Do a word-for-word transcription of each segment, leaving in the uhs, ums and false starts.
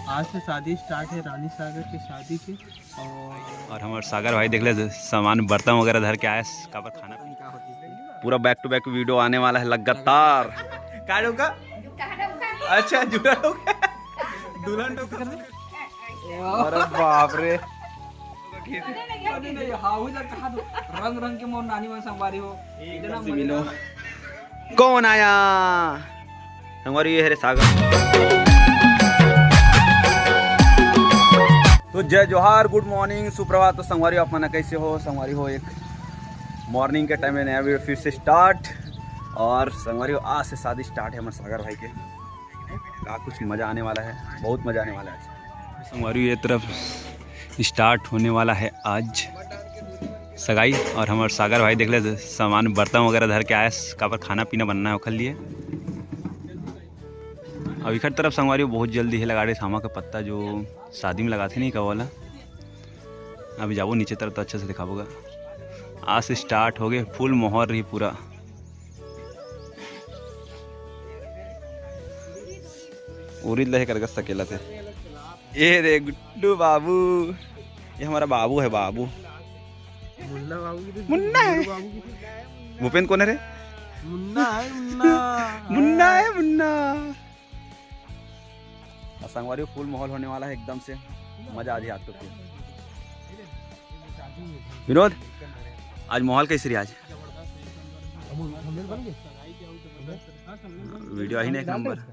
आज से शादी स्टार्ट है रानी सागर की शादी की। और और हमारे सागर भाई देख ले, सामान बर्तन वगैरह धर के आए, काबर खाना पीना। पूरा बैक टू बैक वीडियो आने वाला है लगातार। का डोका? अच्छा, जुड़ा डोका। दुल्हन डोका। अरे बाप रे। रंग रंग के मोर नानी मन संगवारी हो। इतना से मजा मिलो। कौन आया? संगवारी ये हरे सागर। तो जय जोहार, गुड मॉर्निंग, सुप्रभात। तो संगवारी, आप मन कैसे हो? संगवारी हो, एक मॉर्निंग के टाइम में नया वीडियो फिर से स्टार्ट। और संगवारी हो, आज से शादी स्टार्ट है हमारे सागर भाई के। का कुछ मज़ा आने वाला है, बहुत मज़ा आने वाला है। संगवारी, ये तरफ स्टार्ट होने वाला है आज सगाई। और हमारे सागर भाई देख ले, सामान बर्तन वगैरह धर के आए, काबर खाना पीना बनना है ओखर लिए। अब इखर तरफ संगवारी बहुत जल्दी है, लगा रहे थामा के पत्ता जो शादी में लगाते नहीं का वाला। अभी जाबो नीचे तरफ तो अच्छा से दिखाबोगा। आज से स्टार्ट हो गए, फुल माहौल रही पूरा। उरिद लहे कर सकेला थे। ये रे गुड्डू बाबू, ये हमारा बाबू है, बाबू। मुन्ना बाबू की तो मुन्ना है। गुड्डू बाबू की तो भूपेंद्र कौन है रे? मुन्ना है, मुन्ना। मुन्ना है, मुन्ना। और संगवारी, फुल माहौल होने वाला है एकदम से, मजा आ जाए आपको फिर। विनोद, आज माहौल कैसे रही आज? वीडियो आई ना एक नंबर।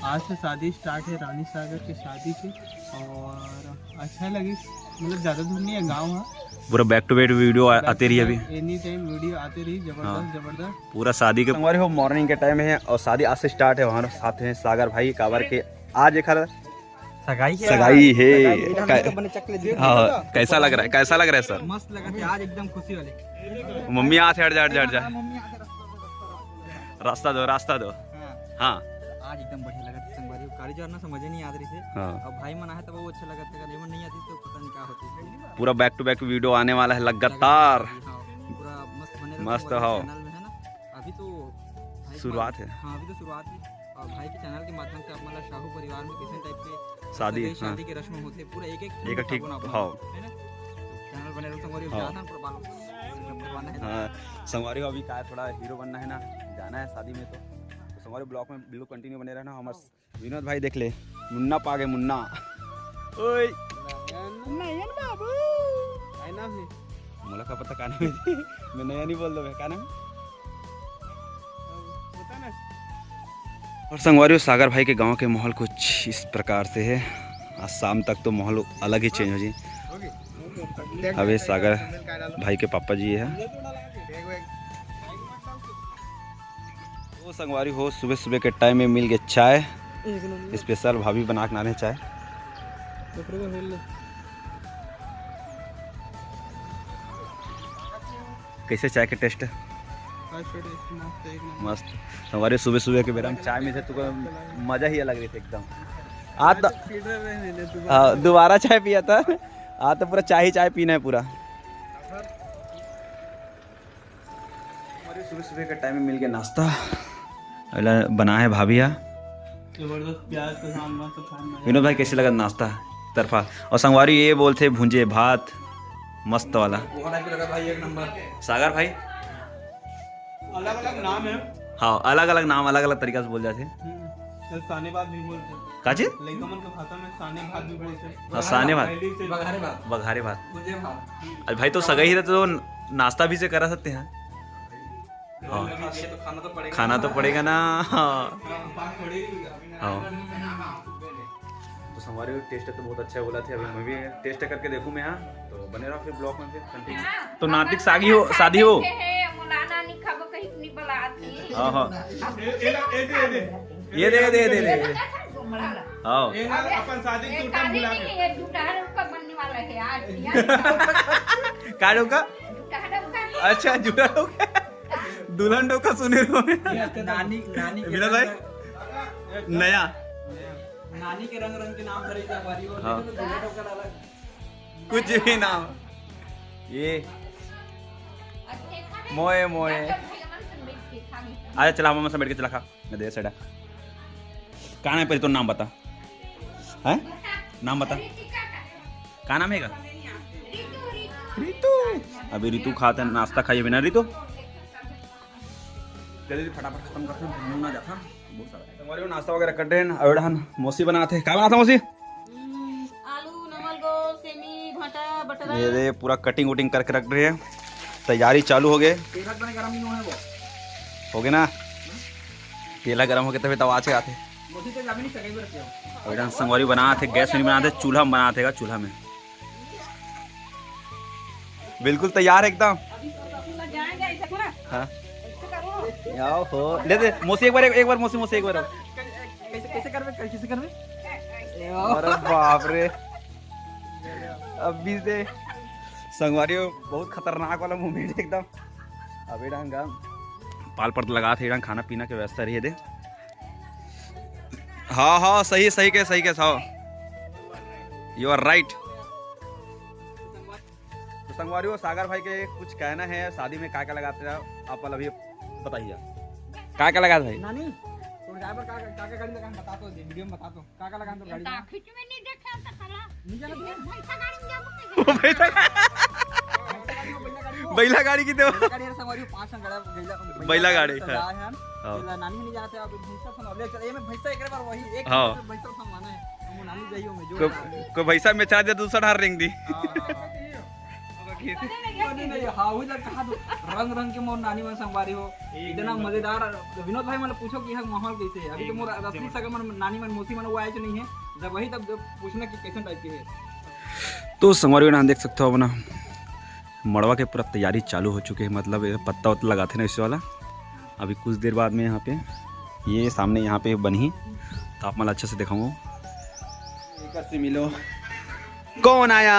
आज से शादी स्टार्ट है रानी सागर की शादी की, और अच्छा लगी, मतलब ज़्यादा दूर नहीं है, गाँव है। पूरा बैक टू बैक वीडियो आते रही अभी। एनी टाइम वीडियो आते रही, जबरदस्त, हाँ। जबरदस्त। पूरा शादी के संगवारी हो, मॉर्निंग के टाइम है और शादी आज से स्टार्ट है। हमारे साथ हैं सागर भाई, काबर के आज एक हर सगाई है। सगाई है। सगाई है। कै-, तो बने चकले दे। हाँ, कैसा लग रहा है, कैसा लग रहा है सर? मस्त लगा थे आज, एकदम खुशी वाले। मम्मी, हाथ हट जा, हट जा, हट जा। मम्मी, हाथ हट। रास्ता दो, रास्ता दो। हाँ। हाँ। आज एकदम बढ़िया लगा था संगवारी, काली जवार ना समझे नहीं याद रही थे। हाँ। अब भाई मन आए तब वो अच्छा लगा था, लेमन नहीं आती तो पता नहीं क्या होती। पूरा बैक टू बैक वीडियो आने वाला है लगातार। हाँ, पूरा मस्त बने रहो मस्त हमारे हो। चैनल में, है ना? अभी तो भाई शुरुआत है। हाँ, अभी तो शुरुआत है। और भाई के चैनल के माध्यम से आप मतलब शाहू परिवार में किसी टाइप के शादी, सगाई हाँ। शादी के रस्म होते, पूरा एक एक एक एक ठीक, हाँ। है ना? तो चैनल बने रहो संगवारी, हाँ। ज्यादा पूरा बाल करवाना है। हाँ, संगवारी अभी का है, थोड़ा हीरो बनना है ना, जाना है शादी में तो, तो संगवारी ब्लॉग में बिल्कुल कंटिन्यू बने रहना। हमारे विनोद भाई देख ले, मुन्ना पागे मुन्ना। ओए। नयन। नयन बाबू। काय नाम है? मोला का पता का नाम है? मैं नयन ही बोल दो, का नाम है? बता ना। और संगवारी हो, सागर भाई के गांव के माहौल कुछ इस प्रकार से है। आज शाम तक तो माहौल अलग ही चेंज हो जाए। अबे सागर भाई के पापा जी है। तो संगवारी हो, सुबह सुबह के टाइम में मिल गए चाय, एक नंबर। स्पेशल भाभी बना के लाने चाय। ऊपर को हिल ले। कैसे चाय के टेस्ट? चाय के टेस्ट मस्त है, एक नंबर। मस्त। संगवारी हो, सुबह सुबह के बेरा में चाय में थे तो मजा ही अलग रहते एकदम। आज तो पी रहे हैं, दोबारा। हाँ, दोबारा चाय पिया था। आज तो पूरा चाय ही चाय पीना है पूरा। हमारे सुबह सुबह के टाइम में मिल गया नाश्ता, अगला बना है भाभी हा। जबरदस्त प्याज के साथ मस्त खान में। विनोद भाई, कैसे लगा नाश्ता तरफा? और संगवारी ये बोलते भूंजे भात मस्त वाला। पोहा टाइप लगा भाई, एक नंबर। सागर भाई, अलग अलग नाम है। हाँ, अलग अलग नाम, अलग अलग तरीका से बोल जाते हैं। हम्म, साने भात भी बोलते हैं। का चीज? लइका मन के भाषा में साने भात भी बोलते हैं। हाँ, साने भात। पहली से बघारे भात। बघारे भात। भूंजे भात। अरे भाई, तो सगाई है तो नाश्ता भी से करा सकते हैं। हाँ। ये तो खाना तो पड़ेगा। खाना तो पड़ेगा ना। हाँ। हाँ, पाक पड़ेगी। हाँ। तो संगवारी टेस्ट तो बहुत अच्छा बोला थे, अभी मैं भी टेस्ट करके देखूँ मैं। हाँ, तो बने रहो फिर ब्लॉग में फिर कंटिन्यू। तो नातिक सागी हो, शादी हो। मौलाना नहीं खाबो कहीं नहीं बलात ही। हाँ, हाँ। ये दे, दे, दे, दे, दे। हाँ। ये ना अपन शादी के टूटा भुला के। ये टूटा का बनने वाला है आज। का डोका? अच्छा, जुड़ा डोका। दुल्हन डोका सुने रहो। नानी, नानी के विनोद भाई, रंग, नया। नानी के रंग रंग के नाम धरे थे हमारी ओर। हाँ। देखो तो दुल्हन डोका डाला। कुछ भी नाम। ये मोए मोए। आजा, चला, मामा से बैठ के चला खा। मैं दे सेटा। का नाम है पहले तो नाम बता। हैं? नाम बता। का नाम हे का? रितु। अभी रितु खात हे, नाश्ता खाई अभी ना रितु। जल्दी फटाफट खत्म करते हैं, घूमना जाता। बहुत सारा। हमारे नाश्ता वगैरह कर रहे हैं। अउ एडहन मौसी बनात हे। का बनात हे मौसी? हम्म, आलू, नमल गोल, सेमी, भांटा, बटरा। ये दे पूरा कटिंग वटिंग करके रख रहे हैं। तैयारी चालू हो गए। तेल बने गरम नहीं होने वो। हो गए ना? तेला गरम हो गए तभी तो आवाज आते। मौसी तो जाबे नहीं सके बरते हो। अउ एडहन संगवारी बनात हे, गैस में नहीं बनात हे, चूल्हा में बनात हे का, चूल्हा में। बिल्कुल तैयार है एकदम। अभी तो ससुर लग जाएंगे, ऐसे करो ना। हाँ। ऐसे करो। आओ हो। ले दे, मौसी एक बार, एक, एक बार मौसी, मौसी एक बार। कैसे, कैसे करबे, कैसे करबे? अरे बाप रे। अभी से संगवारी हो, बहुत खतरनाक वाला मोमेंट एकदम। अभी ढंग का पाल पर लगा थे, ढंग खाना पीना के व्यवस्था रही है दे। हाँ, हाँ, सही, सही के, सही के, हाँ। You are right। तो संगवारी हो, सागर भाई के कुछ कहना है, शादी में का का लगाते हैं आप, अभी बताइए, का का लगाते भाई? नानी, तो ड्राइवर का, का, का गाड़ी लगा, बता तो दे, वीडियो में बता तो, का का लगा तो गाड़ी में? खींच में नहीं देखे हम तो साला। नहीं जाना तू? भैंसा गाड़ी में जाबो कैसे? वो भैंसा भैंसा गाड़ी हो, बैला गाड़ी हो। बैला गाड़ी की तो। बैला गाड़ी है, संगवारी हो, पाँच ठन गड़ा, बैला, बैला गाड़ी, सजा हाँ। है हम। हाँ। बैला नानी नहीं जाते, अब भैंसा सुनो, ले चल, ये में भैंसा एक बार वही, एक हाँ। भैंसा सुनवाना है, हम नानी जाइयो में, जो कोई, कोई भैंसा में चढ़ा दे, दूसरा ढार रेंग दी। हाँ, हाँ, हाँ। नहीं, नहीं, हाँ, वही लग कहा तो रंग रंग के मोर नानी मन संगवारी हो, इतना मजेदार। विनोद भाई, मतलब, पूछो कि यहाँ माहौल कैसे है? अभी तो मोर असली सगा मन, नानी मन, मौसी मन, वो आए तो नहीं है, जब वही तब जब पूछना कि कैसन टाइप के है। तो संगवारी हो ना, देख सकते हो अपना मड़वा के पूरा तैयारी चालू हो चुके है, मतलब ये पत्ता उत्ता लगाते ना इस वाला। अभी कुछ देर बाद में यहाँ पे, ये सामने यहाँ पे बनही, तो आप मन अच्छा से दिखाऊँ। एकर से मिलो, कौन आया?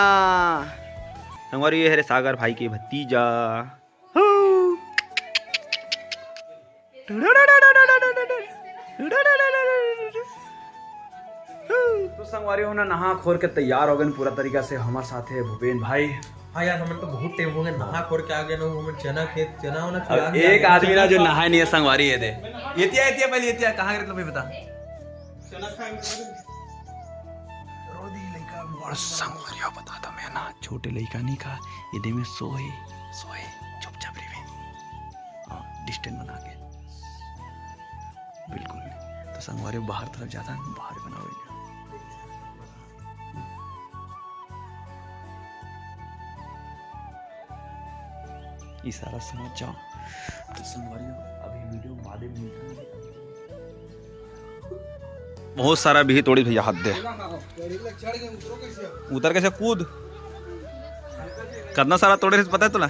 संगवारी, ये हरे सागर भाई के भतीजा। हू। तो संगवारी हो ना, नहा खोर के तैयार हो गए पूरा तरीका से। हमारे साथ है भूपेन भाई। हाँ यार, हमें तो बहुत टाइम हो गया नहा खोर के आ गए ना, हमें चना खेत, चना वना अब खिला दिया। एक आदमी ना जो नहाए नहीं है संगवारी, ये दे। एतिया, एतिया, पहले एतिया, कहाँ गए थे भाई, बता। चना खाए। और संगवारी हो, बता दो मैं ना, छोटे लइका नहीं का, ये दे में सोए, सोए, चुपचाप रहिबे। हाँ, डिस्टेंस बना के। बिल्कुल नहीं। तो संगवारी हो बाहर तरफ जाता है, बाहर बनाओ। इशारा समझ जाओ। तो संगवारी हो, अभी वीडियो बाद में मिलता है। बहुत सारा बिही तोड़ी भैया, हाथ दे। उतर कैसे कूद? कितना सारा तोड़े रहे, पता है तुला?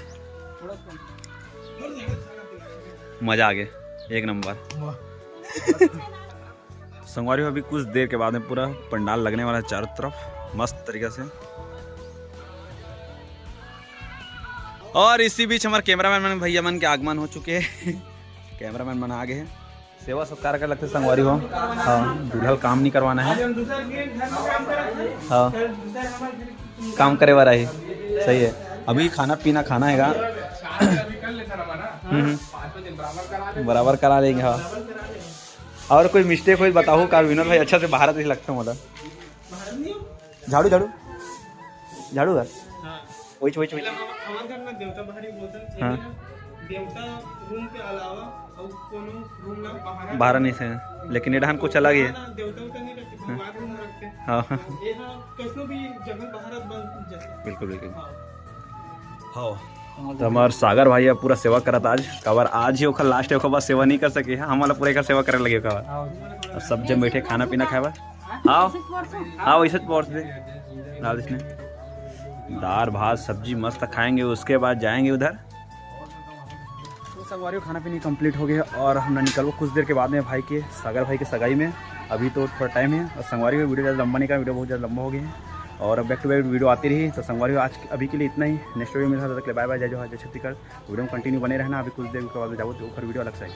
मजा आ गया, एक नंबर। संगवारी हो, अभी कुछ देर के बाद में पूरा पंडाल लगने वाला है चारों तरफ मस्त तरीका से। और इसी बीच हमारे कैमरामैन मन, भैया मन के आगमन हो चुके हैं। कैमरामैन मन आ गए हैं। सेवा सत्कार का लगते संगवारी हो। हाँ, दूल्हा ल काम नहीं करवाना है। हाँ, काम करे वाला ही सही है। अभी खाना पीना खाना हैगा। हम्म, हम्म। बराबर करा लेंगे, हाँ। और कोई मिस्टेक हो बताओ, कार विनोद भाई अच्छा से भारत ही लगता मोला। झाड़ू, झाड़ू, झाड़ू है। हाँ। वही, वही, वही। पहले हम, हमारे घर में देवता बाहरी बोलते हैं, हाँ। लेकिन देवता रूम के अलावा और कोनो रूम ना बाहर बाहर नहीं से, लेकिन एडहन कुछ अलग ही है। ना, देवता उवता नहीं रखते, हाँ। भगवान रूम रखते हैं। हाँ। ये हाँ, कैसनो भी जगह बाहर बन जैसे। बिल्कुल, बिल्कुल। हाँ। हाँ। तो हमार सागर भाई अब पूरा सेवा करत आज, काबर आज ही ओखर लास्ट है, ओखर बाद सेवा नहीं कर सके है। हम वाला पूरा एकर सेवा करे लगे ओखर बाद। हाँ। अब सब जन बैठे खाना पीना खाए बर। हाँ, हाँ, वैसे परोस दे। डाल इसने। दाल, भात, सब्जी मस्त खाएंगे, उसके बाद जाएंगे उधर। तो संगवारी हो, खाना पीना कंप्लीट हो गया और हम ना निकलबो कुछ देर के बाद में भाई के, सागर भाई के सगाई में। अभी तो थोड़ा टाइम है और संगवारी हो, वीडियो ज़्यादा लंबा नहीं करा, वीडियो बहुत ज़्यादा लंबा हो गया है और अब back to back वीडियो आती रही। तो संगवारी हो, आज अभी के लिए इतना ही। नेक्स्ट वीडियो मिलता है, तब तक के लिए bye bye, जय जोहार, जय छत्तीसगढ़। वीडियो में continue बने रहना। अभी कुछ देर के बाद जाओ तो ऊपर वीडियो अलग से आएगी।